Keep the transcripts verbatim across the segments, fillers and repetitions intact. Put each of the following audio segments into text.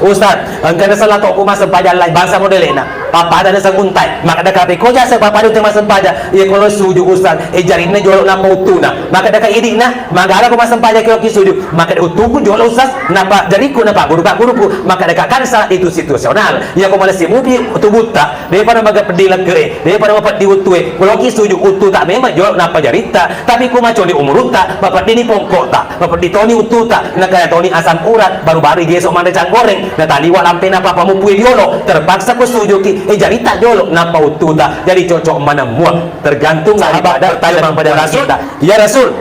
Ustaz, engkana sella tokku massempajang lai bangsa modele'na. Pappada naseng untai. Makkeda kape ko jasa pappada untai massempajang. Iya kolo suju Ustaz. E jarinna jolo nappa uttuna. Makkeda ka idi'na, magala ko massempajang ki suju. Makkeda uttuku jolo Ustaz. Napa jariku napa guru ka guruku. Makkeda ka kan salah itu situasional. Iya ko malessi mupi tubutta. Depa na maga peddi lekke'e. Depa na mapeddi uttue. Koloki suju uttuta memang jolo nappa jaritta. Tapi ko maconi umurutta, mapeddini pongko'ta. Mapeddi toni uttuta, nakaya toni asam urat, baru-baru igeso manre canggoreng, nataliwa lampe nappa pamuppui riolo, terpaksa ko sujuki, e jarita jolo, nappa uttuta, jadi cocok maneng mua, tergantung daripada pada Rasul. Ya Rasul,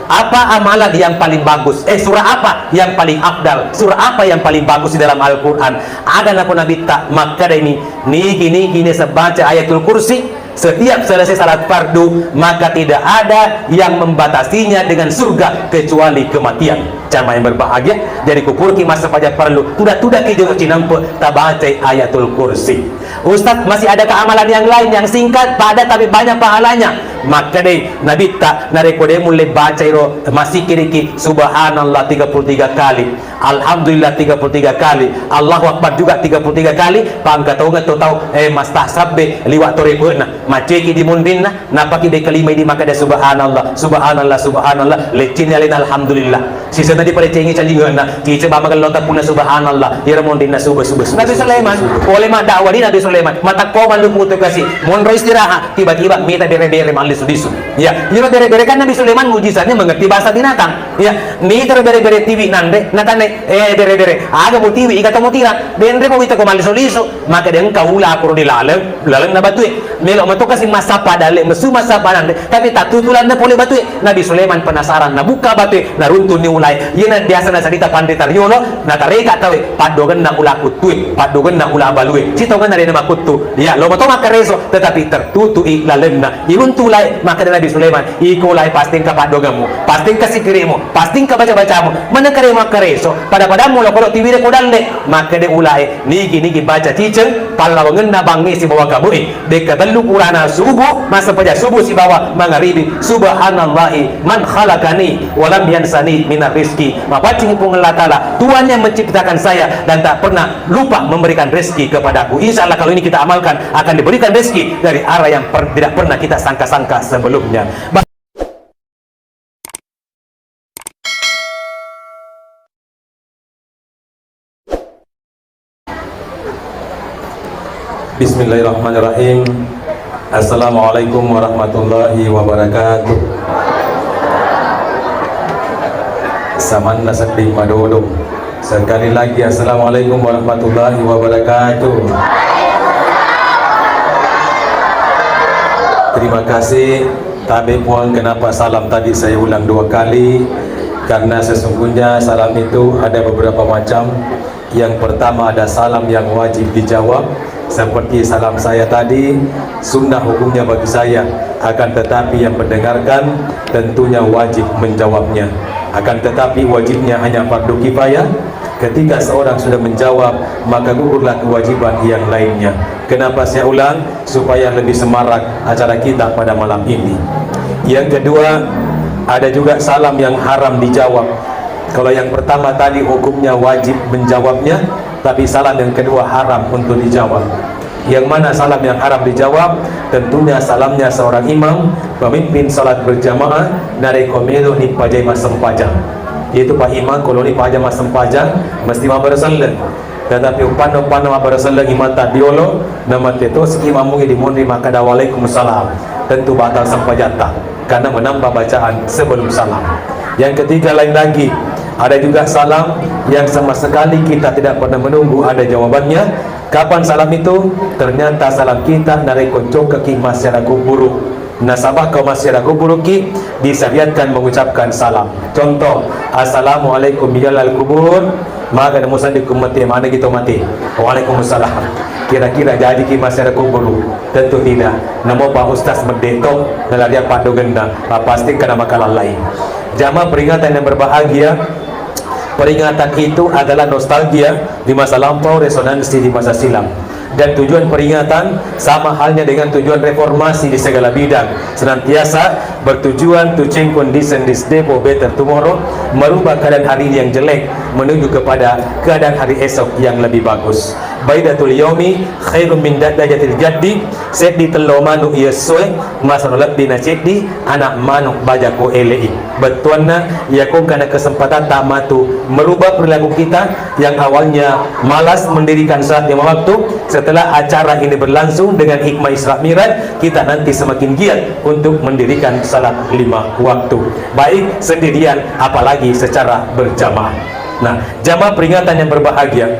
apa amalan yang paling bagus? Eh, surah apa yang paling afdal? Surah apa yang paling bagus di dalam Al-Quran? Ada nako Nabitta, makkadaini, niki-niki ne sebaca ayatul kursi, setiap selesai salat fardu, maka tidak ada yang membatasinya dengan surga kecuali kematian. Jamaah yang berbahagia, jadi kupuruki massempajang fardu, tuda-tuda ki jolo cinampe, tabacai ayatul kursi. Ustaz, masih adakah amalan yang lain yang singkat, padat tapi banyak pahalanya? Makkadai Nabitta, narekko de mulle bacai ro, masikiriki subhanallah tiga puluh tiga kali. Alhamdulillah tiga puluh tiga kali, Allahu Akbar juga tiga puluh tiga kali, pangka tongeng to tau, eh, mastahsabbe liwa to repe'na, maceki di munrinna, napaki de kelima idi makkeda subhanallah, subhanallah, subhanallah, leccinni alena alhamdulillah. Sisena dipadecengi calingenna, kice bamagello tapunna subhanallah, ira munrinna subuh, subuh, subuh, Nabi Sulaiman, pole maddakwah di Nabi Sulaiman, matakko malluputu kasi, monro istirahat, tiba-tiba mita bere-bere mallisu-lisu. Ya, ira bere-bere kan Nabi Sulaiman mujizatnya mengerti bahasa binatang. Ya, mitaro bere-bere tiwi nanre, natanai, eh, bere-bere, aga mutiwi, iga to mutira, denre mo wita ko maliso-liso, maka de engka ula kuro di laleng, laleng na batue, melo mato kasi massappa dalle, mesu massappa nanre, tapi tattutu lanna pole batue. Nabi Sulaiman penasaran, nabuka batue, naruntuni ulae, yena biasa nasarita panrita riolo, natareka tawe, paddogenna ula kuttue, paddogenna ula balue, sitongenna dena makuttu, ya, lo mato makkareso, tetapi tertutui lalenna, iruntu ulae, makkeda Nabi Sulaiman, Iko lai pasti engka paddoangemmu, pasti engka sikirimu, pasti engka baca-bacamu, manengka de makkareso, pada-padammu lo kolo tiwire ko dalle, makkede ulae, nigi-nigi baca ciceng, pallawangenna bangnge sibawa kabue, dekka tellu purana subuh, massempajang subuh sibawa mangaribi, subhanallahi man khalaqani walam yansani minar rizki, mapaccing Puang Allah Ta'ala, Tuhan yang menciptakan saya dan tak pernah lupa memberikan rezeki kepadaku. Insya Allah kalau ini kita amalkan akan diberikan rezeki dari arah yang per-, tidak pernah kita sangka-sangka sebelumnya. Bismillahirrahmanirrahim. Assalamualaikum warahmatullahi wabarakatuh. Samanna sedding madodong. Sekali lagi, assalamualaikum warahmatullahi wabarakatuh. Terima kasih. Tabe Puang, kenapa salam tadi saya ulang dua kali? Karena sesungguhnya salam itu ada beberapa macam. Yang pertama, ada salam yang wajib dijawab, seperti salam saya tadi, sunnah hukumnya bagi saya, akan tetapi yang mendengarkan tentunya wajib menjawabnya. Akan tetapi wajibnya hanya fardu kifayah, ketika seorang sudah menjawab, maka gugurlah kewajiban yang lainnya. Kenapa saya ulang? Supaya lebih semarak acara kita pada malam ini. Yang kedua, ada juga salam yang haram dijawab. Kalau yang pertama tadi hukumnya wajib menjawabnya, tapi salam yang kedua haram untuk dijawab. Yang mana salam yang haram dijawab? Tentunya salamnya seorang imam, pemimpin salat berjamaah, narekko melo ni pajai massempajang. Yaitu Pak Imam, kalau ni pajai massempajang, mesti mabbere selleng. Tetapi uppanna-uppanna mabbere selleng imanta diolo, namatte to siki mammungi di munri makkeda, "Waalaikumsalam." Tentu batal sempajatta, karena menambah bacaan sebelum salam. Yang ketiga, lain lagi, ada juga salam yang sama sekali kita tidak pernah menunggu ada jawabannya. Kapan salam itu? Ternyata salam kita narekko cokkaki massiara kuburu. Nasaba ko massiara kuburuki disyariatkan mengucapkan salam. Contoh, "Assalamualaikum ya ahlal kubur." Maga na musandiku mate, managi to mate. "Waalaikumsalam." Kira-kira jajiki massiara kuburu? Tentu tidak. Namo Pak Ustaz medde to, nalaria paddogenna, pasti kena makalalai. Jamaah peringatan yang berbahagia, peringatan itu adalah nostalgia di masa lampau, resonansi di masa silam. Dan tujuan peringatan sama halnya dengan tujuan reformasi di segala bidang, senantiasa bertujuan to change condition this day for better tomorrow, merubah keadaan hari ini yang jelek menuju kepada keadaan hari esok yang lebih bagus. Baidatul yaumi khairum min dadajatil jaddi, seddi tello manu iya essoe, masano lebbi na ceddi ana manu baja ko elei. Bettuanna, iya ko engkana kesempatatta matu merubah perilaku kita yang awalnya malas mendirikan salat lima waktu, setelah acara ini berlangsung dengan hikmah Isra Mi'raj, kita nanti semakin giat untuk mendirikan salat lima waktu, baik sendirian apalagi secara berjamaah. Nah, jamaah peringatan yang berbahagia,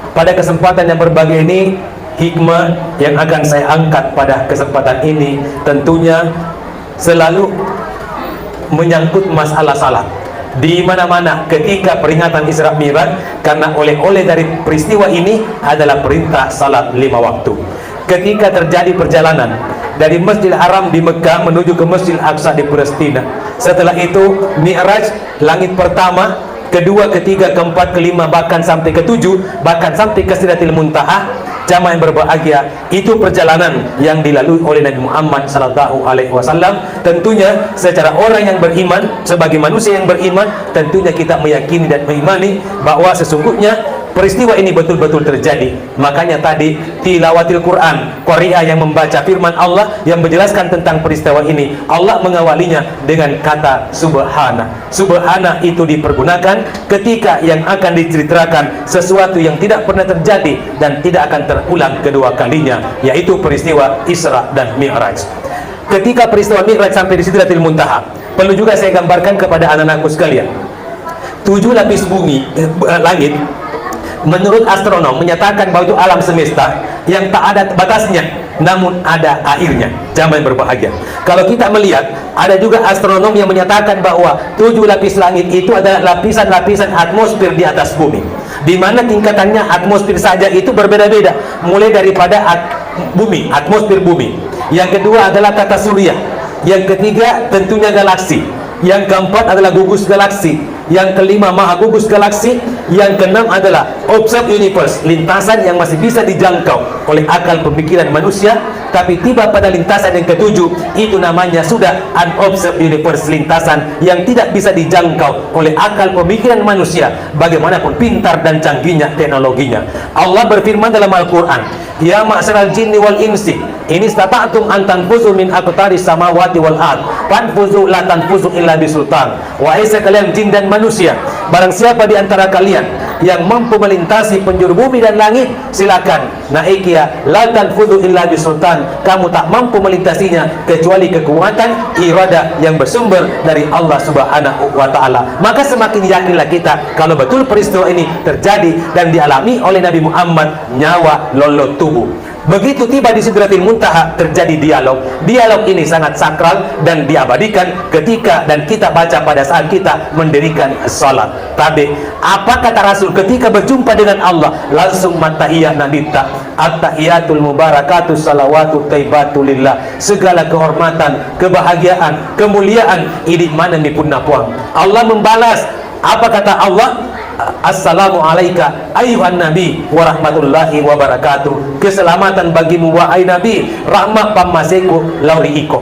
pada kesempatan yang berbahagia ini, hikmah yang akan saya angkat pada kesempatan ini tentunya selalu menyangkut masalah salat. Di mana-mana ketika peringatan Isra Mi'raj, karena oleh-oleh dari peristiwa ini adalah perintah salat lima waktu. Ketika terjadi perjalanan dari Masjidil Haram di Mekah menuju ke Masjidil Aqsa di Palestina, setelah itu Mi'raj, langit pertama, kedua, ketiga, keempat, kelima, bahkan sampai ketujuh, bahkan sampai ke Sidratil Muntaha, jamaah yang berbahagia, itu perjalanan yang dilalui oleh Nabi Muhammad sallallahu alaihi wasallam. Tentunya secara orang yang beriman, sebagai manusia yang beriman, tentunya kita meyakini dan mengimani bahwa sesungguhnya peristiwa ini betul-betul terjadi. Makanya tadi tilawatil Quran, qari'ah yang membaca firman Allah yang menjelaskan tentang peristiwa ini, Allah mengawalinya dengan kata subhana. Subhana itu dipergunakan ketika yang akan diceritakan sesuatu yang tidak pernah terjadi dan tidak akan terulang kedua kalinya, yaitu peristiwa Isra dan Mi'raj. Ketika peristiwa Mi'raj sampai di Sidratil Muntaha, perlu juga saya gambarkan kepada anak-anakku sekalian. Tujuh lapis bumi, eh, langit, menurut astronom menyatakan bahwa itu alam semesta yang tak ada batasnya, namun ada akhirnya. Jamaah yang berbahagia, kalau kita melihat, ada juga astronom yang menyatakan bahwa tujuh lapis langit itu adalah lapisan-lapisan atmosfer di atas bumi, di mana tingkatannya atmosfer saja itu berbeda-beda, mulai daripada at-, bumi, atmosfer bumi. Yang kedua adalah tata surya. Yang ketiga tentunya galaksi. Yang keempat adalah gugus galaksi. Yang kelima maha gugus galaksi. Yang keenam adalah observed universe, lintasan yang masih bisa dijangkau oleh akal pemikiran manusia. Tapi tiba pada lintasan yang ketujuh, itu namanya sudah unobserved universe, lintasan yang tidak bisa dijangkau oleh akal pemikiran manusia, bagaimanapun pintar dan canggihnya teknologinya. Allah berfirman dalam Al-Quran, "Ya ma'syaral jinni wal insi, in istata'tum an tanfuzu min aqtaris samawati wal ard, fanfuzu la tanfuzu illa bisultan." Wahai sekalian jin dan manusia, barang siapa di antara kalian yang mampu melintasi penjuru bumi dan langit, silakan. Naikia, la tanfuzu illa bisultan, kamu tak mampu melintasinya kecuali kekuatan iradah yang bersumber dari Allah Subhanahu wa Ta'ala. Maka semakin yakinlah kita kalau betul peristiwa ini terjadi dan dialami oleh Nabi Muhammad, nyawa lollo tubuh. Begitu tiba di Sidratil Muntaha, terjadi dialog. Dialog ini sangat sakral dan diabadikan ketika dan kita baca pada saat kita mendirikan salat. Tabe, apa kata Rasul ketika berjumpa dengan Allah? Langsung mattahiyat Nabitta, "Attahiyatul mubarakatus salawatut thayyibatu lillah." Segala kehormatan, kebahagiaan, kemuliaan idi manenni punna Puang. Allah membalas, apa kata Allah? "Assalamu alaika ayyuhan nabi wa rahmatullahi wa barakatuh." Keselamatan bagimu wahai Nabi, rahmat pammaseku lao ri iko.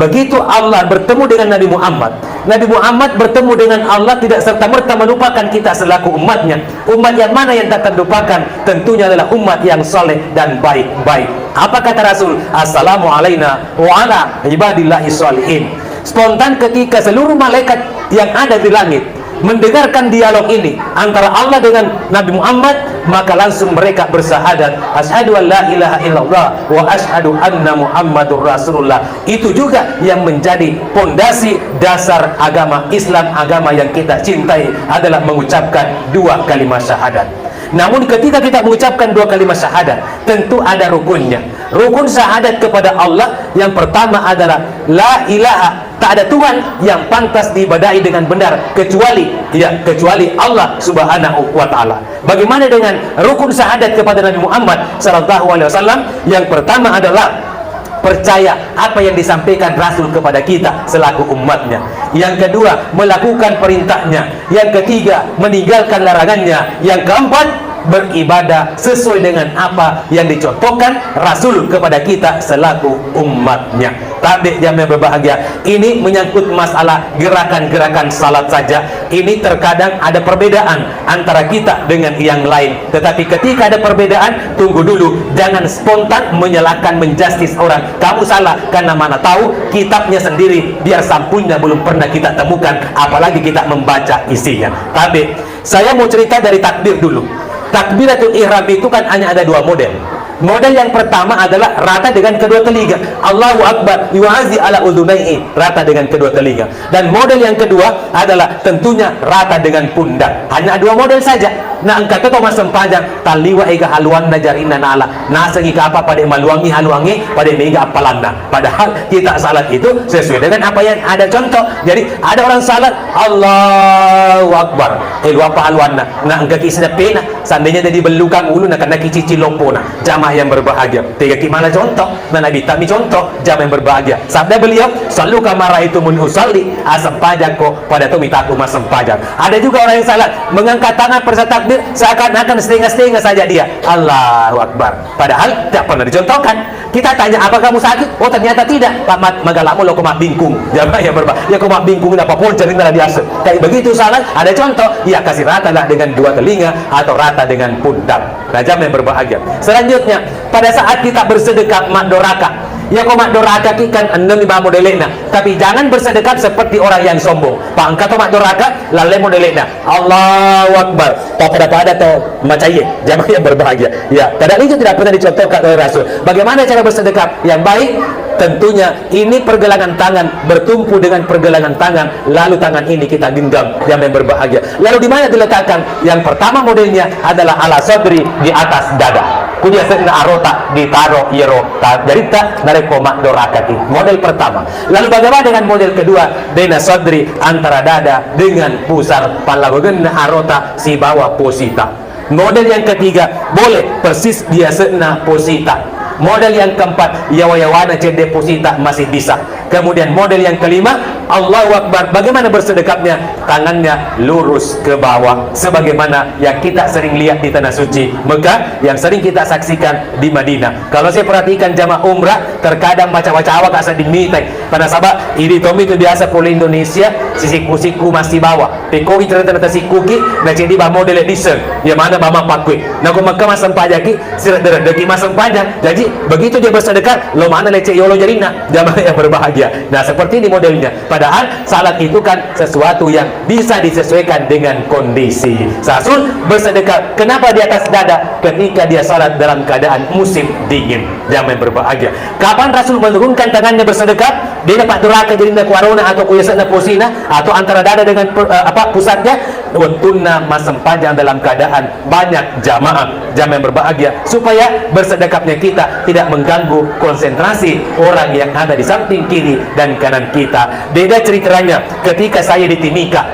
Begitu Allah bertemu dengan Nabi Muhammad, Nabi Muhammad bertemu dengan Allah tidak serta-merta melupakan kita selaku umatnya. Umat yang mana yang tak terlupakan? Tentunya adalah umat yang saleh dan baik-baik. Apa kata Rasul? "Assalamu alaina wa ala ibadillahi sholihin." Spontan ketika seluruh malaikat yang ada di langit mendengarkan dialog ini antara Allah dengan Nabi Muhammad, maka langsung mereka bersyahadat, "Asyhadu an la ilaha illallah wa asyhadu anna Muhammadur Rasulullah." Itu juga yang menjadi pondasi dasar agama Islam, agama yang kita cintai adalah mengucapkan dua kalimat syahadat. Namun ketika kita mengucapkan dua kalimat syahadat, tentu ada rukunnya. Rukun syahadat kepada Allah yang pertama adalah la ilaha, tak ada Tuhan yang pantas diibadahi dengan benar kecuali, ya, kecuali Allah Subhanahu wa Ta'ala. Bagaimana dengan rukun syahadat kepada Nabi Muhammad sallallahu alaihi wasallam? Yang pertama adalah percaya apa yang disampaikan Rasul kepada kita selaku umatnya. Yang kedua, melakukan perintahnya. Yang ketiga, meninggalkan larangannya. Yang keempat, beribadah sesuai dengan apa yang dicontohkan Rasul kepada kita selaku umatnya. Tabe jamaah yang berbahagia, ini menyangkut masalah gerakan-gerakan salat saja. Ini terkadang ada perbedaan antara kita dengan yang lain. Tetapi ketika ada perbedaan, tunggu dulu, jangan spontan menyalahkan, menjustis orang. Kamu salah, karena mana tahu kitabnya sendiri, biar sampunnya belum pernah kita temukan, apalagi kita membaca isinya. Tabe, saya mau cerita dari takbir dulu. Takbiratul ihram itu kan hanya ada dua model. Model yang pertama adalah rata dengan kedua telinga. Allahu Akbar, yuazi ala udhunaihi, rata dengan kedua telinga. Dan model yang kedua adalah tentunya rata dengan pundak. Hanya dua model saja. Nah, engka to massempajang, talliwa ega haluanna jarinna nala. Nasengi kapa pada maluangi haluangi, pada mega appalanna. Padahal kita salat itu sesuai dengan apa yang ada contoh. Jadi, ada orang salat, Allahu Akbar. Eh, luapa haluanna. Nah, engka ki sideppena. Seandainya jadi bellukang ulu, na kena ki cicing lompona. Jamaah yang berbahagia. Tega ki mana contoh? Nah, Nabi tami contoh. Jamaah yang berbahagia. Sabda beliau, "Sallu kama ra'aitumuni usalli." Assempajakko pada to mitaku massempajang. Ada juga orang yang salat, mengangkat tangan pada saat takbir, seakan-akan setengah-setengah saja dia. Allahu Akbar. Padahal tidak pernah dicontohkan. Kita tanya, "Apa kamu sakit?" Oh, ternyata tidak. Pak Mat, magalamo lo ko mabbingkung. Jamaah yang berba-, ya ko mabbingkung, apa pun cerita biasa. Kayak begitu salat, ada contoh. Ya, kasih rata lah dengan dua telinga atau rata dengan pundak. Nah, jamaah yang berbahagia. Selanjutnya, pada saat kita bersedekah, maddoraka. Ya ko maddoraka ki kan ennem lima modelena. Tapi jangan bersedekah seperti orang yang sombong. Pangka to maddoraka, lalle modelena. Allahu Akbar. Pada-pada to macaye, jamaah yang berbahagia. Ya, padahal itu tidak pernah dicontohkan oleh Rasul. Bagaimana cara bersedekah yang baik? Tentunya ini pergelangan tangan bertumpu dengan pergelangan tangan, lalu tangan ini kita genggam, jamaah yang berbahagia. Lalu di mana diletakkan? Yang pertama modelnya adalah ala sadri, di atas dada. Kudia senna arota ditaro yero ta-, jaritta narekko maddoraka ki. Model pertama. Lalu bagaimana dengan model kedua? Baina sadri, antara dada dengan pusar, pallawagenna arota sibawa posita. Model yang ketiga, boleh persis biasenna posita. Model yang keempat, yawa-yawana cedde posita masih bisa. Kemudian model yang kelima, Allahu Akbar. Bagaimana bersedekapnya? Tangannya lurus ke bawah, sebagaimana yang kita sering lihat di Tanah Suci Mekah, yang sering kita saksikan di Madinah. Kalau saya perhatikan jamaah umrah, terkadang macawa-cawa ka sedding mitai. Pada sabab, idi tommi tu biasa pole Indonesia, sisikku-sikku masih bawa. Pekko i ternyata nasikkuki, na ceddi ba model disseng. Ya mana ba mappakkue. Nako Mekah massempajaki, siredde-reddeki massempajang. Jadi, begitu dia bersedekah, lo mana lecce yolo jarinna. Jamaah yang berbahagia. Nah, seperti ini modelnya. Padahal, salat itu kan sesuatu yang bisa disesuaikan dengan kondisi. Rasul bersedekah, kenapa di atas dada? Ketika dia salat dalam keadaan musim dingin. Jamaah yang berbahagia. Kapan Rasul menurunkan tangannya bersedekah? Dia dapat doraka jarinna ku arona atau ku yasenna posina atau antara dada dengan per-, eh, apa, pusatnya? Wettunna massempajang dalam keadaan banyak jamaah, jamaah yang berbahagia, supaya bersedekahnya kita tidak mengganggu konsentrasi orang yang ada di samping kiri dan kanan kita. Beda ceritanya ketika saya di Timika.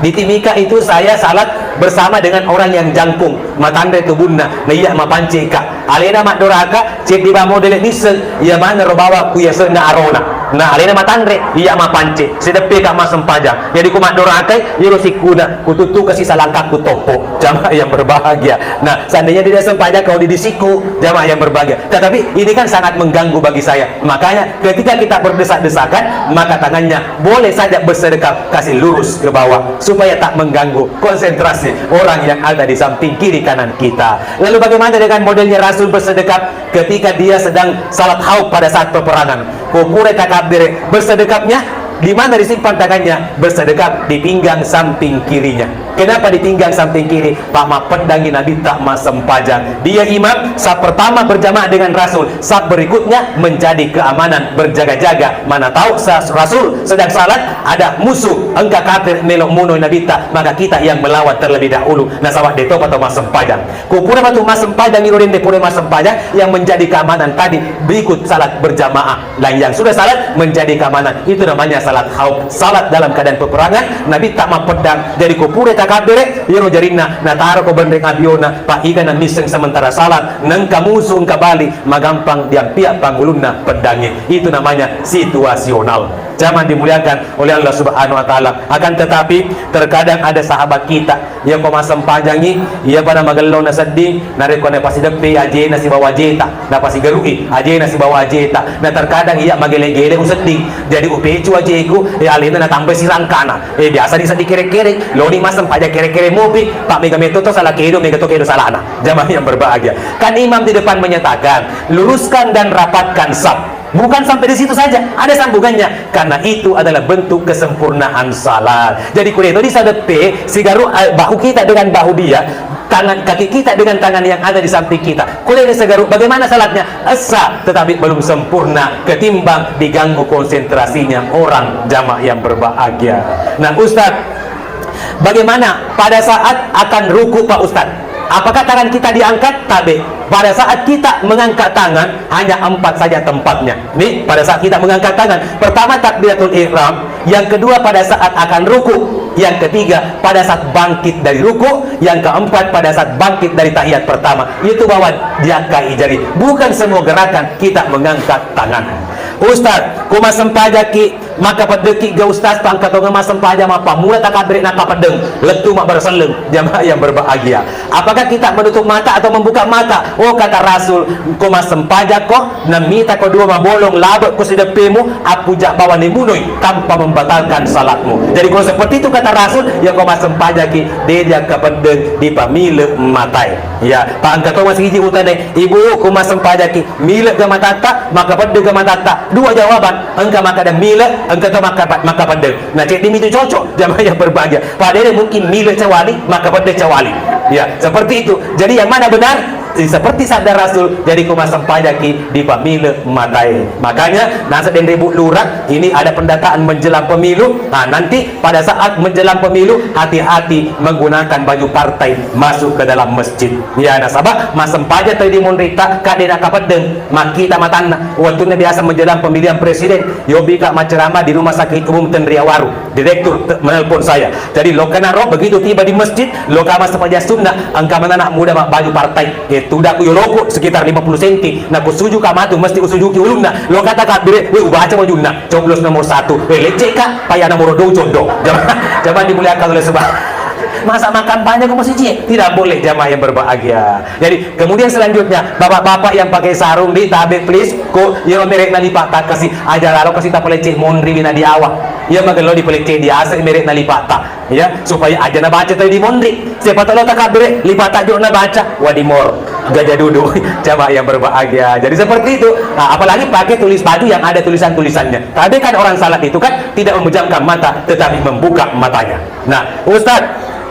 Di Timika itu saya salat bersama dengan orang yang jangkung, matanre tubunna, na iya mapanceka. Alena maddoraka, ceddi ba model nisseng, iya maneng ro bawang ku yasenna arona. Na alena matanre, iya mapance, sideppe ka massempajang. Jadi ku maddorakai, iyaro sikkuna, ku tuttukasi salangkakku toppo. Jamaah yang berbahagia. Nah, seandainya tidak sempajang kau di siku, jamaah yang berbahagia. Tetapi ini kan sangat mengganggu bagi saya. Makanya ketika kita berdesak-desakan, maka tangannya boleh saja bersedekap, kasih lurus ke bawah supaya tak mengganggu konsentrasi orang yang ada di samping kiri kanan kita. Lalu bagaimana dengan modelnya Rasul bersedekap ketika dia sedang salat khauf pada saat peperangan? Ko pura takabbere, bersedekapnya di mana disimpan tangannya? Bersedekap di pinggang samping kirinya. Kenapa di pinggang samping kiri? Pak, mappeddangi Nabitta massempajang. Dia imam, saf pertama berjamaah dengan Rasul, saf berikutnya menjadi keamanan, berjaga-jaga. Mana tahu sa-, Rasul sedang salat, ada musuh, engka kafir melo monoi Nabitta, maka kita yang melawan terlebih dahulu. Nasaba de topa tau massempajang. Ko pura matu massempajang, iro dende pura massempajang, yang menjadi keamanan tadi berikut salat berjamaah. Dan yang sudah salat menjadi keamanan. Itu namanya salat khauf, salat dalam keadaan peperangan. Nabitta mappeddang, jadi ko pura kabbere, iyaro jarinna nataro ko benreng abiona, pa iga namisseng sementara salat, nengka musu engka bali, magampang diampia pangulunna peddangnge. Itu namanya situasional. Jamaah dimuliakan oleh Allah Subhanahu wa Ta'ala. Akan tetapi, terkadang ada sahabat kita, iya ko massempajangi, iya pada magello na sedding, narekko na pasideppe ajena sibawa ajeta, na pasigerui ajena sibawa ajeta. Na terkadang iya magele-gele usedding, jadi upecu ajeku, e alena natambai sirangkana. E biasa di seddi kere-kere, loni massempajang kere-kere mopi, pak mega meto to salah kedo, mega to kedo salana. Jamaah yang berbahagia. Kan imam di depan menyatakan, luruskan dan rapatkan saf. Bukan sampai di situ saja, ada sambungannya. Karena itu adalah bentuk kesempurnaan salat. Jadi, kuliah itu disadeppe, sigaru, eh, bahu kita dengan bahu dia, tangan, kaki kita dengan tangan yang ada di samping kita. Kuliah ini sigaru, bagaimana salatnya? Esa, tetapi belum sempurna, ketimbang diganggu konsentrasinya orang jamaah yang berbahagia. Nah, Ustaz, bagaimana pada saat akan ruku, Pak Ustaz? Apakah tangan kita diangkat? Tabe. Pada saat kita mengangkat tangan, hanya empat saja tempatnya. Nih, pada saat kita mengangkat tangan, pertama takbiratul ihram, yang kedua pada saat akan ruku, yang ketiga pada saat bangkit dari ruku, yang keempat pada saat bangkit dari tahiyat pertama. Itu bawa diakai jari. Bukan semua gerakan kita mengangkat tangan. Ustaz, ku massempajaki, makkapeddeki ga Ustaz, pangka tonga massempajang mappammula takabbere nakkapeddeng, lettu mabbara selleng, jamaah yang berbahagia. Apakah kita menutup mata atau membuka mata? Oh, kata Rasul, ko massempajakko, namita ko dua mabolong labe ko sideppemu, appuja bawane munoi tanpa membatalkan salatmu. Jadi kalau seperti itu kata Rasul, ya ko massempajaki, de dia kapeddeng dipamile matae. Ya, pa engka to masiji utane, Ibu, ko massempajaki, mile ga matatta, makkapeddeng ga matatta. Dua jawaban, engka makkada mile, engka to makka-, makkapeddeng. Nah, ceddimi tu cocok, jamaah yang berbahagia. Padahal mungkin mile cawali, makkapeddeng cawali. Ya, seperti itu. Jadi yang mana benar? Eh, seperti sabda Rasul, jadi ko massempajaki dipamile matae. Makanya, nasa denre Bu Lurah, ini ada pendataan menjelang pemilu. Nah, nanti pada saat menjelang pemilu, hati-hati menggunakan baju partai masuk ke dalam masjid. Ya, nasaba massempajang tau di monrita, kade nakapeddeng, makkita matanna. Waktunya biasa menjelang pemilihan presiden, yobi ka maceramah di Rumah Sakit Umum Tenriawaru. Direktur te-, menelpon saya. Jadi, lokana ro, begitu tiba di masjid, loka massempajang sunna, engka mana anak muda mak baju partai. Eh, tudaku yoloko sekitar lima puluh senti. Naku suju ka matu, mesti usujuki ulunna. Loka takabbere, we, ubaca wajunna. Coblos nomor satu. Eh, lecce ka, paya nomor dua condo. Jamaah, jamaah dimuliakan oleh sebab. Masa makampanye ko masiji? Tidak boleh, jamaah yang berbahagia. Jadi, kemudian selanjutnya, bapak-bapak yang pakai sarung di tabe, please, ko iyaro merekna lipatta kasi, aja lalo kasi tapelecce monri wina diawa. Iya magello dipelecce diase merekna lipatta. Ya, supaya aja nabaca tadi di monri. Siapa tahu lo takabbere, lipatta jo nabaca, wadimor, gajah duduk. Jamaah yang berbahagia. Jadi seperti itu. Nah, apalagi pakai tulis baju yang ada tulisan-tulisannya. Tapi kan orang salat itu kan tidak memejamkan mata, tetapi membuka matanya. Nah, Ustaz,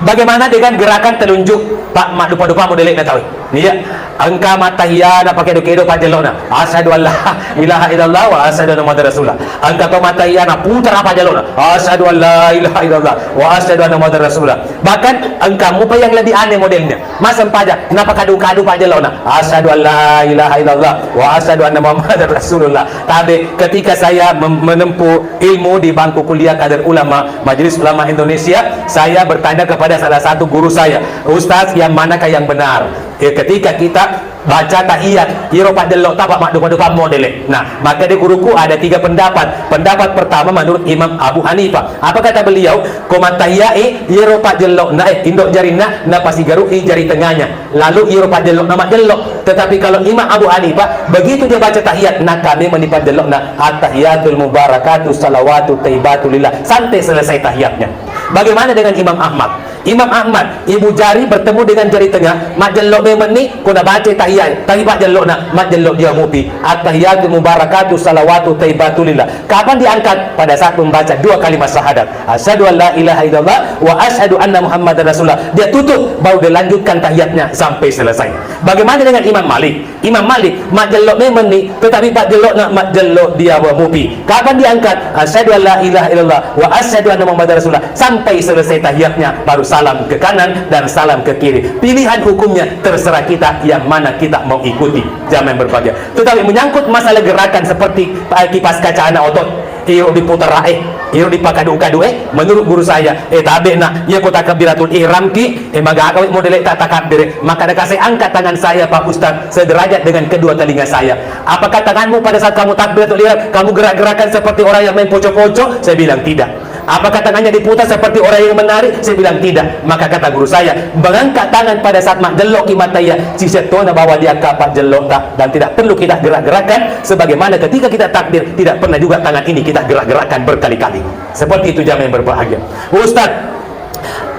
bagaimana dengan gerakan telunjuk? Pak, mak dupa-dupa modele na tahu. Iya. Engka mattahiyana pakedo-kedo pajellona. Asyhadu an la ilaha illallah wa asyhadu anna Muhammadar Rasulullah. Engka to mattahiyana putara pajellona. Asyhadu an la ilaha illallah wa asyhadu anna Muhammadar Rasulullah. Bahkan engka mupa yang lebih aneh modelnya. Massempajang, napakadu-kadu pajellona. Asyhadu an la ilaha illallah wa asyhadu anna Muhammadar Rasulullah. Tabe, ketika saya mem-, menempuh ilmu di bangku kuliah kader ulama Majelis Ulama Indonesia, saya bertanya kepada salah satu guru saya, "Ustaz, yang manakah yang benar?" Ya, ketika kita baca tahiyat, iyaro pajjello tapa maddupa-dupa modele. Nah, maka di guruku ada tiga pendapat. Pendapat pertama menurut Imam Abu Hanifah. Apa kata beliau? Ko mattahiyat e, iyaro pajjello na, eh, indo jarinna, napasigaru i jari tengahnya. Lalu iyaro pajjello na majjello. Tetapi kalau Imam Abu Hanifah, begitu dia baca tahiyat, nakame meni pajjello na, "At-tahiyatul mubarakatu salawatu taibatu lillah." Sampai selesai tahiyatnya. Bagaimana dengan Imam Ahmad? Imam Ahmad, ibu jari bertemu dengan jari tengah, majjello memenni, ko nabaca tahiyat, tapi pajjello na, majjello dia mupi. At-tahiyatu mubarakatu salawatu taibatu lillah. Kapan diangkat? Pada saat membaca dua kalimat syahadat. Asyhadu an la ilaha illallah wa asyhadu anna Muhammadar Rasulullah. Dia tutup, baru dia lanjutkan tahiyatnya sampai selesai. Bagaimana dengan Imam Malik? Imam Malik, majjello memenni, tetapi pajjello na majjello dia mupi. Kapan diangkat? Asyhadu an la ilaha illallah wa asyhadu anna Muhammadar Rasulullah. Sampai selesai tahiyatnya, baru salam ke kanan dan salam ke kiri. Pilihan hukumnya terserah kita yang mana kita mau ikuti. Jamaah yang berbahagia. Tetapi menyangkut masalah gerakan seperti, eh, kipas kaca anak otot, Iro diputara e, iro dipakadu-kadu e, menurut guru saya, eh, tabe na, iya ko takbiratul ihram ki, eh, magaga we modele ta takabbir e. Maka ada kasih angkat tangan saya, Pak Ustaz, sederajat dengan kedua telinga saya. Apakah tanganmu pada saat kamu takbiratul ihram, kamu gerak-gerakan seperti orang yang main poco-poco? Saya bilang tidak. Apakah tangannya diputar seperti orang yang menari? Saya bilang tidak. Maka kata guru saya, mengangkat tangan pada saat majjello ki mata iya, sisettona bahwa dia kapak jello ta, dan tidak perlu kita gerak-gerakan sebagaimana ketika kita takbir, tidak pernah juga tangan ini kita gerak-gerakkan berkali-kali. Seperti itu, jamaah yang berbahagia. Ustaz,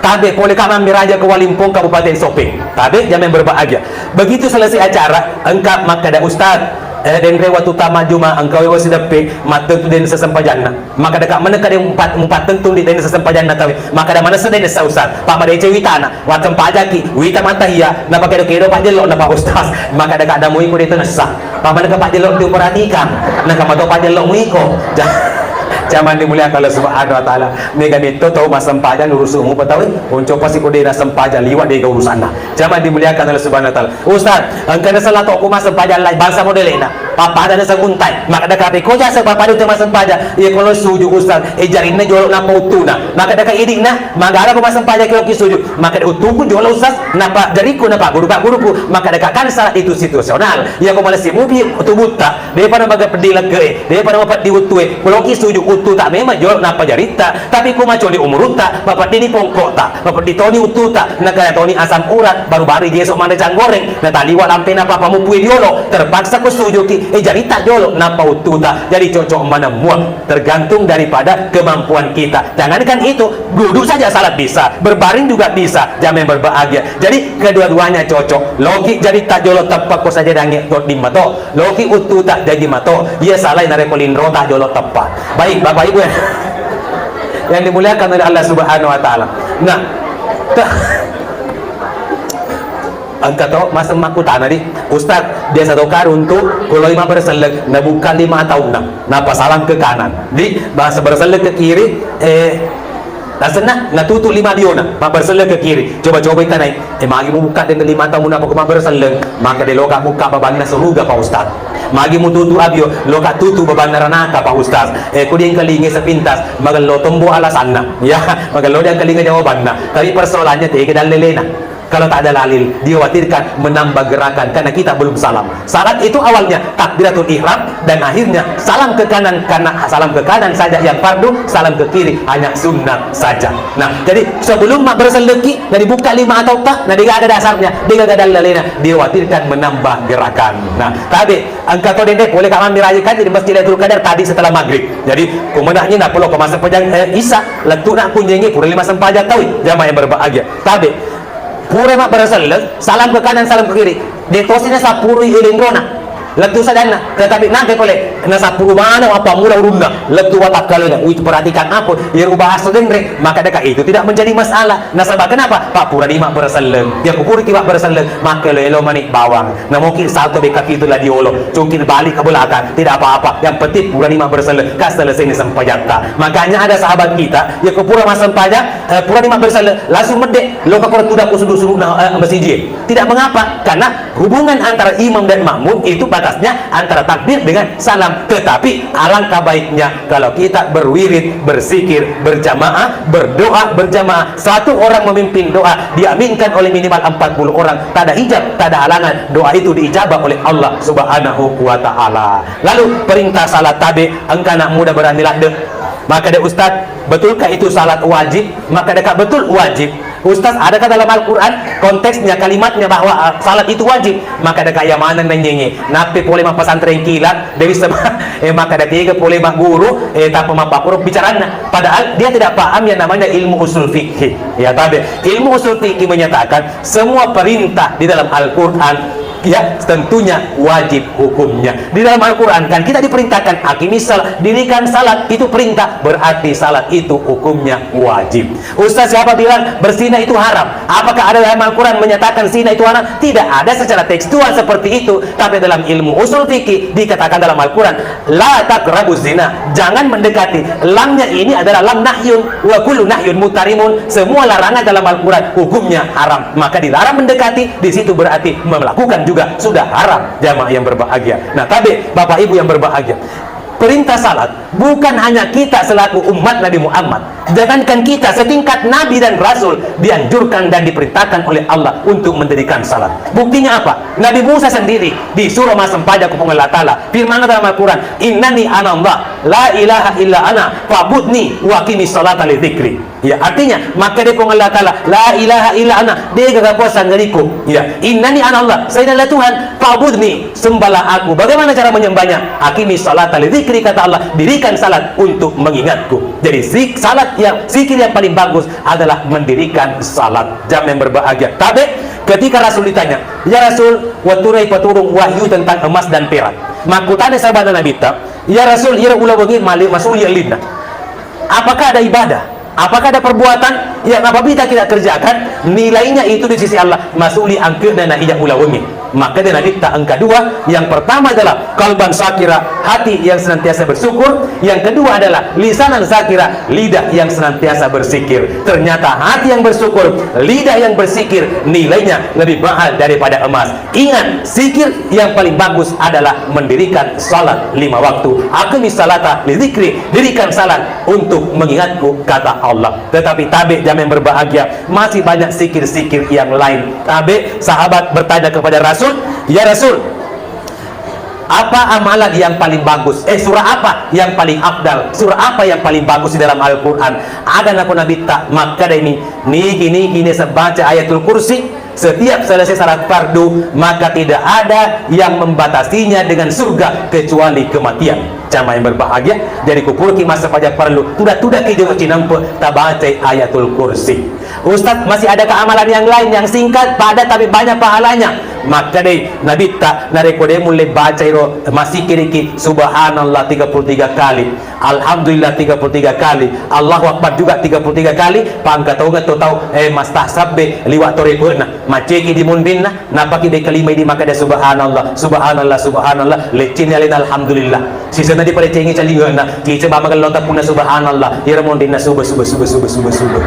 tabe pole ka Mambiraja ke Walimpong, Kabupaten Sopeng. Tabe, jamaah yang berbahagia. Begitu selesai acara, engka makkeda Ustaz, eh, denre watu tama juma, engka wewa sideppe, mattentu den sesempajanna. Maka deka maneka de mupattentu di den sesempajanna tawe. Maka da manessa den sa Ustaz. Pak madece witana. Wassempajaki, wita mata iya, napakedo-kedo pajjello na Pak Ustaz. Maka deka ada muiko de tenessa. Pak maneka pajjello diperhatikan. Naka mato pajjello muiko. Ja-, Jaman dimuliakan Allah Subhanahu wa Ta'ala. Mega metto tau massempajang urusumu patawe. Onco pasi ko de na sempajang liwa dega urusanna. Jaman dimuliakan Allah Subhanahu wa Ta'ala. Ustaz, engka na salah toko massempajang lai bangsa modelena. Pappada na saguntai. Maka deka peko jasa pappada tu massempajang. Iya kolo suju Ustaz. Eh, jarinna jolo nappa uttuna. Maka deka idikna. Magala ko massempajang ki loki sujud, maka de uttuku jolo Ustaz, napa jariku, napa guru, pak guruku, maka de kakan salat itu situasional. Iya ko malessi mupi tubutta, depa na maga peddi lekke e, depa na mapeddi uttu e, ko loki sujud uttu ta memang jolo napa jaritta, tapi ko macoli umurutta, mapeddi ni pongko ta, mapeddi toni uttu ta, nakaya toni asam urat, baru-baru geso manre canggoreng, na taliwa lampe na papa mupui diolo, terpaksa ko sujud ki, eh jaritta jolo, napa uttu ta, jadi cocok mana mua, tergantung daripada kemampuan kita. Jangankan itu, duduk saja salat bisa, berbaring juga bisa, jamaah yang berbahagia. Jadi kedua-duanya cocok. Loki jaritta jolo teppa ko saja dange to dimma to. Loki uttuta jaji mato. Iya salai narekko linrota jolo teppa. Baik, Bapak Ibu yang, yang dimuliakan oleh Allah Subhanahu wa Ta'ala. Nah, te- Engka to maseng makkutana di, Ustaz, biasa to karuntu kuloi mabberselleng, nabukka lima taunna, napa salam ke kanan. Di, bahasa berselleng ke kiri, eh, nasenna natutu lima biona, mabberselleng ke kiri. Coba-coba itanai, eh, magi mu bukka dengan lima taunna poko mabberselleng, maka de loka bukka babanna suruga, Pak Ustaz. Magi mu tutu abio, loka tutu babanna ranaka, Pak Ustaz. Eh, kudi engkalinge sepintas, magello tombo alasanna. Ya, magello diangkalinga jawabanna. Tapi persoalannya tega dallelena. Kalau tak ada dalil, dikhawatirkan menambah gerakan karena kita belum salam. Salat itu awalnya takbiratul ihram dan akhirnya salam ke kanan karena salam ke kanan saja yang fardu, salam ke kiri hanya sunnah saja. Nah, jadi sebelum mabberselleng ki, na dibuka lima atau tak, na degaga dasarnya, degaga dallalena, dikhawatirkan menambah gerakan. Nah, tabe, engka to dende, boleh kamu ambil kan di Masjid Lailatul Qadar tadi setelah maghrib. Jadi, kumenaknya nak perlu ke masa pejang, eh, Isya, lettu nak kunjungi pura lima sempajang tawi, jamaah yang berbahagia. Tabe, Pura mabberselleng, salam ke kanan, salam ke kiri. De tosi nasappurui ilenrona. Lettu sadanna. Tetapi nanti pole, nasappuru mana apa mura urunna. Lettu watakkalena. Itu perhatikan apa? Iru bahasa denre. Maka deka itu tidak menjadi masalah. Nasaba kenapa? Pak pura di mabberselleng. Ya kupura ki mabberselleng. Maka elo-elo mani bawang. Namoki salto beka itu lagi olo. Cungkil balik ke belakang. Tidak apa-apa. Yang penting pura di mabberselleng. Kas selesai ni sempajatta. Makanya ada sahabat kita. Ya kupura massempajang. Eh, pura di mabberselleng. Langsung medde. Loka koro tuda ko sudu-sudu na, eh, masiji. Tidak mengapa, karena hubungan antara imam dan makmum itu batasnya antara takbir dengan salam. Tetapi alangkah baiknya kalau kita berwirid, berzikir, berjamaah, berdoa berjamaah. Satu orang memimpin doa, diaminkan oleh minimal empat puluh orang. Tak ada hijab, tak ada halangan. Doa itu diijabah oleh Allah Subhanahu wa Ta'ala. Lalu perintah salat tabe, engka anak muda berani ladde. Maka dia, "Ustaz, betulkah itu salat wajib?" Maka deka, "Betul, wajib." "Ustaz, adakah dalam Al-Quran konteksnya, kalimatnya bahwa, uh, salat itu wajib?" Maka deka, "Ya maneng nanyenge. Nappe pole mappesantren kilat, Dewi Sema-, eh, maka deka pole magguru, eh, tanpa mappakuro bicaranna." Padahal dia tidak paham yang namanya ilmu usul fikih. Ya, tabe. Ilmu usul fikih menyatakan semua perintah di dalam Al-Quran, ya, tentunya wajib hukumnya. Di dalam Al-Quran kan kita diperintahkan, "Aqimis salat, dirikan salat." Itu perintah, berarti salat itu hukumnya wajib. "Ustaz, siapa bilang berzina itu haram? Apakah ada dalam Al-Quran menyatakan zina itu haram?" Tidak ada secara tekstual seperti itu. Tapi dalam ilmu usul fikih dikatakan dalam Al-Quran, "La taqrabu zina." Jangan mendekati. Lamnya ini adalah lam nahyun. Wa kullu nahyun muhtarimun. Semua larangan dalam Al-Quran hukumnya haram. Maka dilarang mendekati, di situ berarti melakukan juga sudah haram. Jamaah yang berbahagia. Nah, tabe, Bapak Ibu yang berbahagia. perintah salat bukan hanya kita selaku umat Nabi Muhammad. Jangankan kita, setingkat Nabi dan Rasul dianjurkan dan diperintahkan oleh Allah untuk mendirikan salat. Buktinya apa? Nabi Musa sendiri disuruh massempajang ku Puang Allah Ta'ala. Firman dalam Al-Quran, "Innani ana Allah, la ilaha illa ana, fa'budni wa aqimis salata li dzikri." Ya, artinya, makkeda Puang Allah Ta'ala, "La ilaha illa ana, degaga puang sangaliku." Ya, "Innani ana Allah, sainalla Tuhan, fa'budni, sembahlah aku." Bagaimana cara menyembahnya? "Aqimis salata li dzikri," kata Allah, "dirikan salat untuk mengingatku." Jadi, zik-, salat yang, zikir yang paling bagus adalah mendirikan salat. Jamaah yang berbahagia. Tabe, ketika Rasul ditanya, "Ya Rasul, wetturai paturung wahyu tentang emas dan perak." Makkutana sahabat Nabitta, "Ya Rasul, iyaro ulawengnge male masuli ellinna. Apakah ada ibadah? Apakah ada perbuatan yang apabila kita kerjakan, nilainya itu di sisi Allah masuli angke'na na iya ulawengnge?" Makkeda Nabitta engka dua, yang pertama adalah qalban syakira, hati yang senantiasa bersyukur, yang kedua adalah lisanan syakira, lidah yang senantiasa bersikir. Ternyata hati yang bersyukur, lidah yang bersikir, nilainya lebih mahal daripada emas. Ingat, zikir yang paling bagus adalah mendirikan salat lima waktu. "Aqimis salata li dzikri," dirikan salat untuk mengingatku, kata Allah. Tetapi tabe, jamaah yang berbahagia, masih banyak zikir-zikir yang lain. Tabe, sahabat bertanya kepada Rasul, "Ya Rasul, apa amalan yang paling bagus? Eh, surah apa yang paling afdal? Surah apa yang paling bagus di dalam Al-Quran?" Aga nako Nabitta, makkeda ini, "Nigi-nigi naseng baca Ayatul Kursi, setiap selesai salat fardu, maka tidak ada yang membatasinya dengan surga kecuali kematian." Jamaah yang berbahagia, jadi ku puraki massempajang fardu, tuda-tudaki jolo cinampe tabacai Ayatul Kursi. "Ustaz, masih adakah amalan yang lain yang singkat, padat tapi banyak pahalanya?" Makkedai Nabitta, "Narekko de mulle bacai ro, masikiriki subhanallah tiga puluh tiga kali, alhamdulillah tiga puluh tiga kali, Allahu Akbar juga tiga puluh tiga kali, pangka tongeng to tau, eh, mastahsabbe liwa to repe'na, maceki di munrinna, napaki de kalimai di makkeda subhanallah, subhanallah, subhanallah, leccinni alena alhamdulillah. Sisenna dipadecengi calinge'na, ciceng bawang magello tappuna subhanallah, iyaro munrinna sube, sube, sube, sube, sube, sube."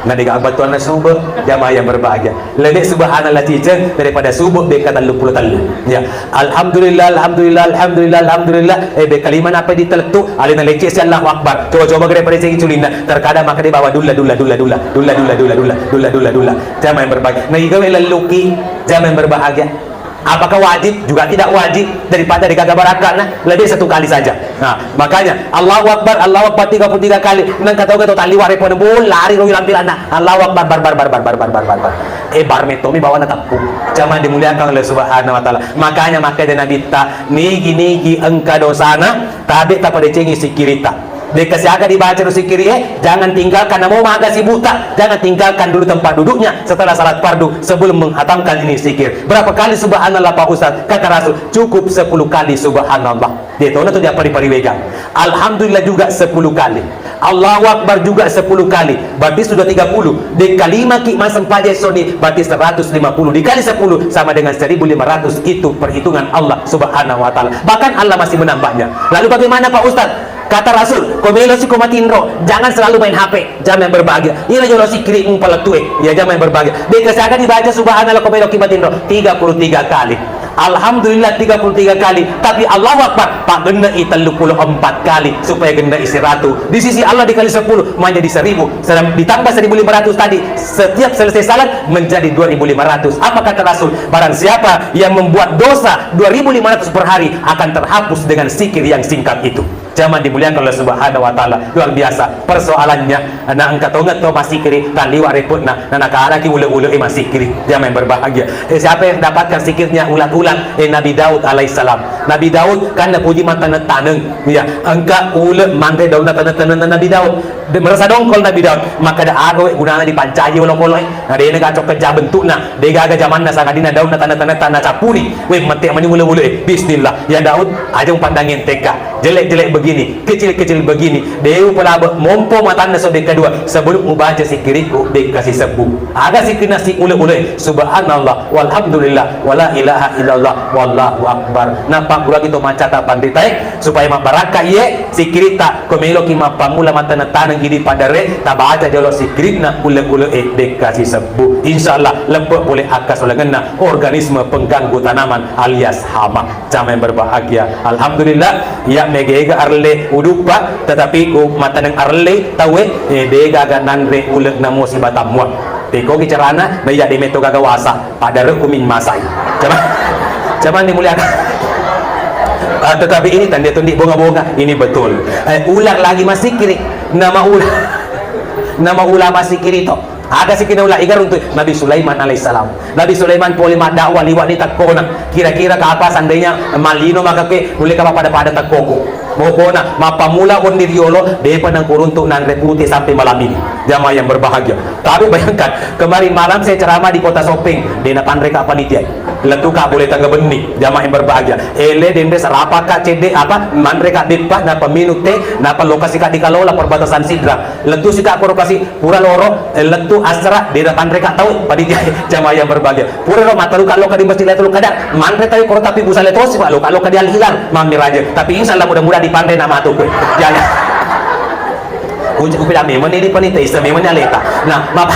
Na degaga bettuanna sube, jamaah yang berbahagia. Lebih subhanallah ciceng daripada sube bekka telluppulo tellu. Ya, alhamdulillah, alhamdulillah, alhamdulillah, alhamdulillah. Eh, bekka lima nappa ditelettu, alena lecce si Allahu Akbar. Coba-coba gere padecengi culinna. Terkadang makkeda bawa dulla, dulla, dulla, dulla. Dulla, dulla, dulla, dulla, dulla, dulla, dulla. Jamaah yang berbahagia. Na igawe lelluki, jamaah yang berbahagia. Apakah wajib? Juga tidak wajib. Daripada degaga barakka'na, lebih satu kali saja. Nah, makanya Allahu Akbar, Allahu Akbar tiga puluh tiga kali. Nengka tau ga to talliwa repona bol, lari ro wilampiranna. Allahu Akbar, bar, bar, bar. Eh, bar mettomi bawana teppu. Jamaah dimuliakan oleh Subhanahu wa Ta'ala. Makanya makkeda Nabitta, "Nigi-nigi engka dosana, tabe tapadecengi sikirita." Dekka siaga dibaca ro sikiri e, jangan tinggalkan, namo maga sibukta, jangan tinggalkan dulu tempat duduknya setelah salat fardu sebelum menghatamkan ini sikir. Berapa kali subhanallah Pak Ustaz? Kata Rasul, cukup sepuluh kali subhanallah. Dia tahu tu dia pari-pari wegang. Alhamdulillah juga sepuluh kali. Allahu Akbar juga sepuluh kali. Berarti sudah tiga puluh. Dikali maki masem paja soni, berarti seratus lima puluh dikali sepuluh sama dengan seribu lima ratus. Itu perhitungan Allah Subhanahu wa Ta'ala. Bahkan Allah masih menambahnya. Lalu bagaimana Pak Ustaz? Kata Rasul, ko melo si ko matinro, jangan selalu main H P. Jamaah yang berbahagia. Iyaro jolo sikiri mu palettu e. Ya, jamaah yang berbahagia. Deka siaga dibaca subhanallah ko melo ki matinro, tiga puluh tiga kali. Alhamdulillah tiga puluh tiga kali. Tapi Allahu Akbar, pak genne i tellu puluh empat kali supaya genne i siratu. Di sisi Allah dikali sepuluh menjadi seribu. Sedang ditambah seribu lima ratus tadi, setiap selesai salat menjadi dua ribu lima ratus. Apa kata Rasul? Barang siapa yang membuat dosa dua ribu lima ratus per hari akan terhapus dengan sikir yang singkat itu. Jamaah dimuliakan oleh Subhanahu wa Ta'ala, luar biasa persoalannya. Na engka tongeng to masikiri, talliwa reputna, na nakaraki ule-ule e masikiri. Jamaah yang berbahagia, eh, siapa yang dapatkan sikirnya ulang-ulang? Eh, Nabi Daud alaihissalam. Nabi Daud kan napuji mattaneng-taneng, ya, engka ule manre daunna taneng-taneng Nabi Daud. De-, merasa dongkol Nabi Daud, maka de aga we gunana dipancaji olokolo e. Na dena gacok keja bentukna, de gaga jamanna sangadinna daunna taneng-taneng tanah capuni. We, mette mani ule-ule e. Bismillah. Ya Daud, aja mupandangi enteka. Jelek-jelek begini, kecil-kecil begini, de upalabe mompo matanna sobek kedua sebelum mubaca sikiriku bekka sisebbu. Aga sikirna si ule-ule, subhanallah, walhamdulillah, wala ilaha illallah, wallahu akbar. Nappa Magguruaki to maccata panritae, supaya mabbarakka iye sikkiritta. Ko meloki mappammula mattaneng-taneng idi paddare, tabaca jolo sikkirikna uleng-uleng e, dekka sisebbu. Insya Allah, leppe pole akkasolengenna organisme pengganggu tanaman alias hama. Jamaah yang berbahagia, alhamdulillah, iya mega-ega arelle uduppa, tetapi ku mattaneng arelle tauwe, eh, degaga nanre uleng namo sibatammuang. Pekogi carana, na iya de metto gaga wasa. Pada rek kumin masai. Coba, coba dimuliakan. Ah, tetapi ini tanda tundi bonga-bonga, ini betul. Eh, ular lagi masikiri, nama ular, nama ular masikiri to. Aga sikina ular iga runtu Nabi Sulaiman alaihissalam. Nabi Sulaiman pole maddakwah liwa ni tekkona. Kira-kira kapa seandainya malino maka ke, nulle kapa pada-pada tekkoku. Pokona, mappammula wenni riolo, depa nengkuruntuk nanre pute sampai malam ini. Jamaah yang berbahagia. Tapi bayangkan, kemarin malam saya ceramah di Kota Sopeng, de napanreka panitia. Lettuka boleh tangga benni, jamaah yang berbahagia. Ele denre sarapaka cedde apa, manreka beppa, napa minum teh, napa lokasi ka di Kalola perbatasan Sidrap. Lettu sika ko lokasi pura loro, eh, lettu asra, de napanreka tau, panitia, jamaah yang berbahagia. Pura ro mataluka loka di Masjid Lailatul Qadar, manre tawi koro tapi busale tosi, Pak, loka-loka di Al Hilal, mammiraja. Tapi insya Allah mudah-mudahan dipanre na matu kue. Ya, ya. Kunci kupila memang ini panitia, isa memang aleta. Nah, mapa.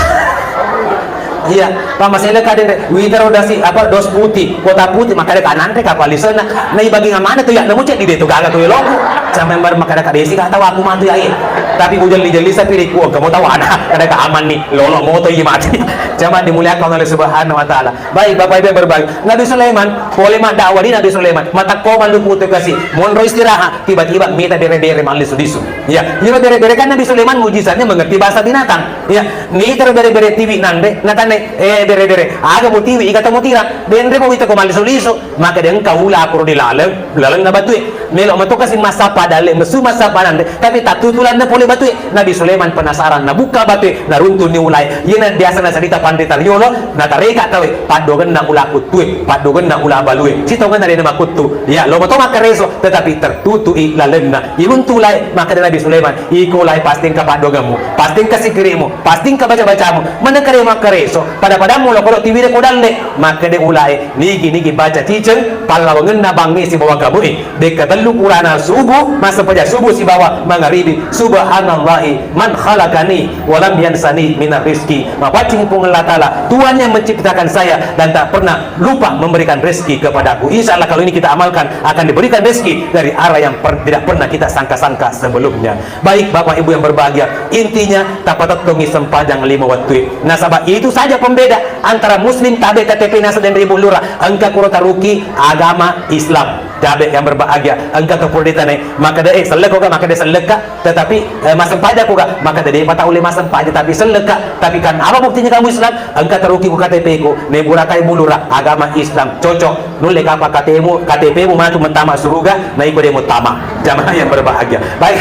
Iya, Pak Mas Ele kadang wita ro dasi apa dos putih, kota putih, maka ada kananre kapal di sana. Nah, ibagi ngamana tuh ya, nemu cek di detu gaga tuh ya loku. Sampai bar maka ada kadesi kata aku matu ya, iya. Tapi ujelli-jelli sapi riku, kamu tahu ada, ada keaman nih, lolo moto iya mati. Jamaah dimuliakan oleh Subhanahu wa Ta'ala. Baik, Bapak Ibu yang berbahagia. Nabi Sulaiman, pole maddakwah di Nabi Sulaiman. Matakko mandu putu kasi. Monro istirahat, tiba-tiba mita bere-bere mallisu-lisu. Ya, iro bere-bere kan Nabi Sulaiman mujizatnya mengerti bahasa binatang. Ya, mita ro bere-bere tiwi nanre, natane, eh, bere-bere. Aga mu tiwi, iga to mu tira. Denre mu wita ko mallisu-lisu. Maka de engka ula kuro di laleng, laleng na batue. Melo mato kasi massappa dalle, mesu massappa nanre, tapi tattutu lanna pole batue. Nabi Sulaiman penasaran, nabuka batue, naruntuni ulae. Iyena biasa nacarita panrita riolo, natareka tawe, paddogenna ula kuttue, paddogenna ula balue. Sitongenna dena makuttu. Ya, lo mato makkareso, tetapi tertutui lalenna. Iruntu ulae, maka de Nabi Sulaiman, iko ulae pasti engka paddogemmu, pasti engka sikirimu, pasti engka baca-bacamu. Manengka de makkareso, pada-padammu lo koro tiwire ko dalle, maka de ulae. Nigi-nigi baca ciceng, pallawangenna bangnge sibawa kamu'e. Dekka tellu purana subuh, massempajang subuh sibawa mangaribi. Subhanallahi man khalaqani wa lam yansani minar rizki. Mapaccing Puang Allah Ta'ala, Tuhan yang menciptakan saya dan tak pernah lupa memberikan rezeki kepadaku. Insya Allah kalau ini kita amalkan, akan diberikan rezeki dari arah yang per-, tidak pernah kita sangka-sangka sebelumnya. Baik, Bapak Ibu yang berbahagia, intinya tapatettongi sempajang lima wattue. Nasaba itu saja pembeda antara muslim tabe K T P naseng denre Ibu Lurah, engka kuro taruki agama Islam. Tabe yang berbahagia, engka kepura ditane, maka de, eh, selleko ga, maka de selleka, tetapi, eh, massempajang ko ga, maka de, depa tau le massempajang, tapi selleka, tapi kan apa buktinya kamu Islam? Engka taruki ku K T P ku, ne burakai Ibu Lurah, agama Islam, cocok. Nulle kapa K T P mu, K T P mu matu mentama suruga, na iko de muttama. Jamaah yang berbahagia. Baik.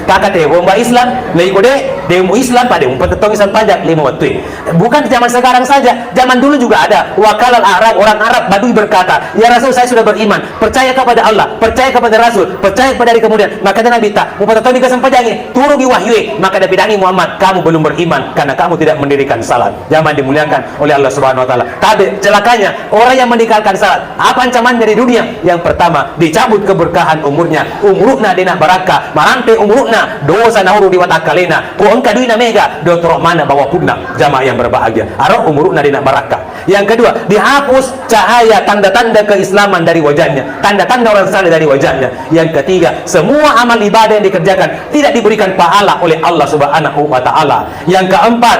Kaka te bomba Islam, na iko de, de mu Islam pada mu patettongi sempajang lima wattue. Bukan zaman sekarang saja, zaman dulu juga ada. Wakalal Arab, orang Arab Badui berkata, "Ya Rasul, saya sudah beriman, percaya kepada Allah, percaya kepada Rasul, percaya kepada hari kemudian." Maka Nabi ta, "Mupatettongi ke sempajangi, turungi wahyu." Maka Nabi dangi Muhammad, "Kamu belum beriman karena kamu tidak mendirikan salat." Jamaah dimuliakan oleh Allah Subhanahu wa Ta'ala. Tabe, celakanya orang yang meninggalkan salat. Apa ancamannya di dunia? Yang pertama, dicabut keberkahan umurnya. Umurna dena barakka, marampe umurna, dosa nauru di watakkalena. Ko engka duina mega, dotoro mana bawa punna. Jamaah yang berbahagia. Aro umurna dena barakka. Yang kedua, dihapus cahaya tanda-tanda keislaman dari wajahnya. Tanda-tanda orang saleh dari wajahnya. Yang ketiga, semua amal ibadah yang dikerjakan tidak diberikan pahala oleh Allah Subhanahu wa Ta'ala. Yang keempat,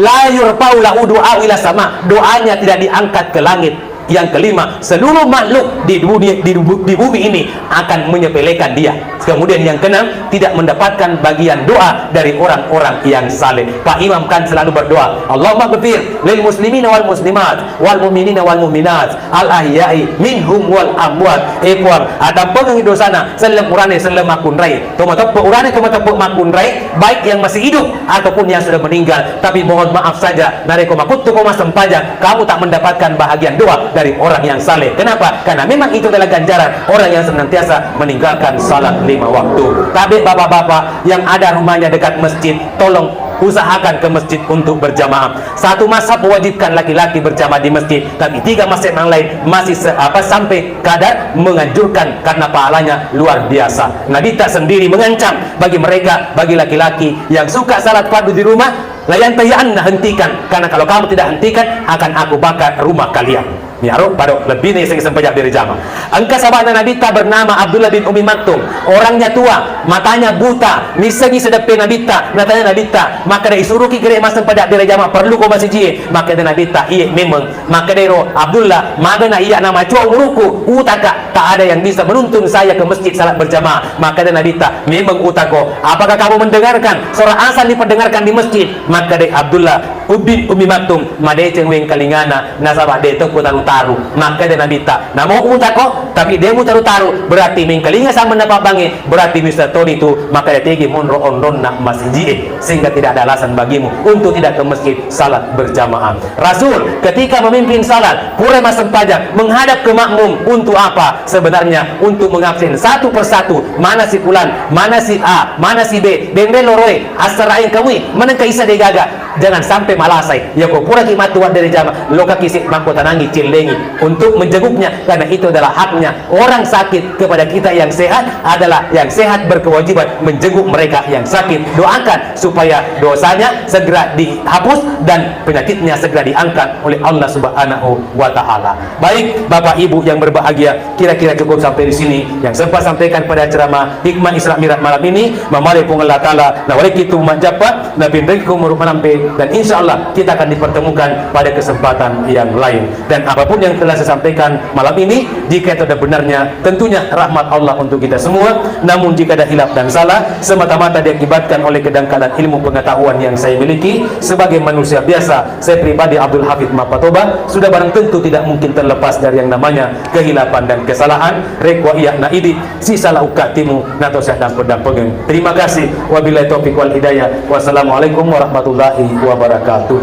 la yurfa'u lahu du'a ila sama, doanya tidak diangkat ke langit. Yang kelima, seluruh makhluk di dunia, di, bu-, di bumi ini akan menyepelekan dia. Kemudian yang keenam, tidak mendapatkan bagian doa dari orang-orang yang saleh. Pak Imam kan selalu berdoa, "Allahumma ghfir lil muslimina wal muslimat, wal mu'minina wal mu'minat, al ahya'i minhum wal amwat." Eh Puang, adampengengngi dosana, selleng urane, selleng makkunrai. Tomateppe urane, tomateppe makkunrai, baik yang masih hidup ataupun yang sudah meninggal. Tapi mohon maaf saja, narekko makuttuko massempajang, kamu tak mendapatkan bahagian doa dari orang yang saleh. Kenapa? Karena memang itu adalah ganjaran orang yang senantiasa meninggalkan salat lima waktu. Tabe bapak-bapak yang ada rumahnya dekat masjid, tolong usahakan ke masjid untuk berjamaah. Satu mazhab mewajibkan laki-laki berjamaah di masjid, tapi tiga mazhab yang lain masih se-, apa, sampai kadar menganjurkan karena pahalanya luar biasa. Nabitta sendiri mengancam bagi mereka, bagi laki-laki yang suka salat fardu di rumah, "La yantahiyanna, hentikan, karena kalau kamu tidak hentikan, akan aku bakar rumah kalian." Iyaro pado lebbina isengngi sempajang berjamaah. Engka sahabatna Nabitta bernama Abdullah bin Ummi Maktum. Orangnya tua, matanya buta, missengngi sedeppe Nabitta, natanya Nabitta, "Makkeda isuruki gere massempajang berjamaah, perluko masijie?" Makkeda Nabitta, "Iye, memeng." Makkedaro Abdullah, "Magana iya namacoa umuruku, utaka, tak ada yang bisa menuntun saya ke masjid salat berjamaah." Makkeda Nabitta, "Memeng utako. Apakah kamu mendengarkan suara azan diperdengarkan di masjid?" Makkeda Abdullah, Ubbi, Ummi Maktum, madeceng wengkalingana, nasaba de to kutaru-taru. Makkeda Nabitta, "Namo utako, tapi de mutaru-taru, berarti mengkalinga samenna pabbangnge, berarti misa toni tu, makkeda tegi monro onronna masijie, sehingga tidak ada alasan bagimu untuk tidak ke masjid salat berjamaah." Rasul ketika memimpin salat, pura massempajang, menghadap ke makmum, untuk apa? Sebenarnya untuk mengabsen satu persatu, mana si fulan, mana si A, mana si B, denre loroe, assaraeng kamui, manengka isa degaga. Jangan sampai malasai. Yako puraki matu waddere jama, lokaki si makkutanangi, cillengi untuk menjenguknya, karena itu adalah haknya orang sakit kepada kita yang sehat, adalah yang sehat berkewajiban menjenguk mereka yang sakit. Doakan supaya dosanya segera dihapus dan penyakitnya segera diangkat oleh Allah Subhanahu wa Ta'ala. Baik, Bapak Ibu yang berbahagia, kira-kira cukup sampai di sini yang sempat sampaikan pada ceramah Hikmah Isra Mi'raj malam ini. Mamare Puang Allah Ta'ala nawarekki tu majappa, napinrengki umur manampe, dan insya Allah kita akan dipertemukan pada kesempatan yang lain. Dan apapun yang telah saya sampaikan malam ini, jika itu ada benarnya, tentunya rahmat Allah untuk kita semua. Namun jika ada hilaf dan salah, semata-mata diakibatkan oleh kedangkalan ilmu pengetahuan yang saya miliki sebagai manusia biasa. Saya pribadi, Abdul Hafid Mapatoba, sudah barang tentu tidak mungkin terlepas dari yang namanya kehilafan dan kesalahan. Rekko iya na idi, sisala ukkatimu, nato saya dampeng-dampengeng. Terima kasih. Wabillahi taufiq wal hidayah. Wassalamualaikum warahmatullahi wabarakatuh.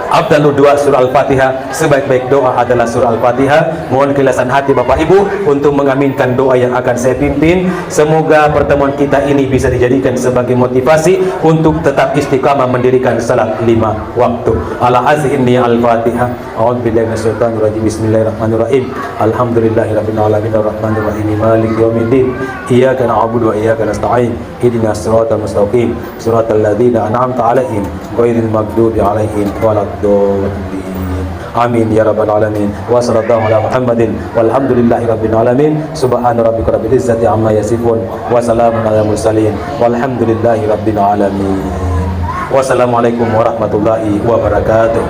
Afdalu doa surah Al-Fatihah, sebaik-baik doa adalah surah Al-Fatihah. Mohon keikhlasan hati Bapak Ibu untuk mengaminkan doa yang akan saya pimpin. Semoga pertemuan kita ini bisa dijadikan sebagai motivasi untuk tetap istiqamah mendirikan salat lima waktu. Ala azhinni Al-Fatihah. A'udzu billahi minasyaitonir rajim. Bismillahirrahmanirrahim. Alhamdulillahirabbil alamin, arrahmanirrahim, maliki yaumiddin. Iyyaka na'budu wa iyyaka nasta'in. Ihdinas siratal mustaqim. Siratal ladzina an'amta 'alaihim, ghairil maghdubi 'alaihim waladdallin. Amin ya rabbal alamin. Wa sallallahu ala Muhammadin walhamdulillahi rabbil alamin. Subhana rabbika rabbil izzati amma yasifun. Wa salamun ala mursalin. Walhamdulillahi rabbil alamin. Wassalamualaikum warahmatullahi wabarakatuh.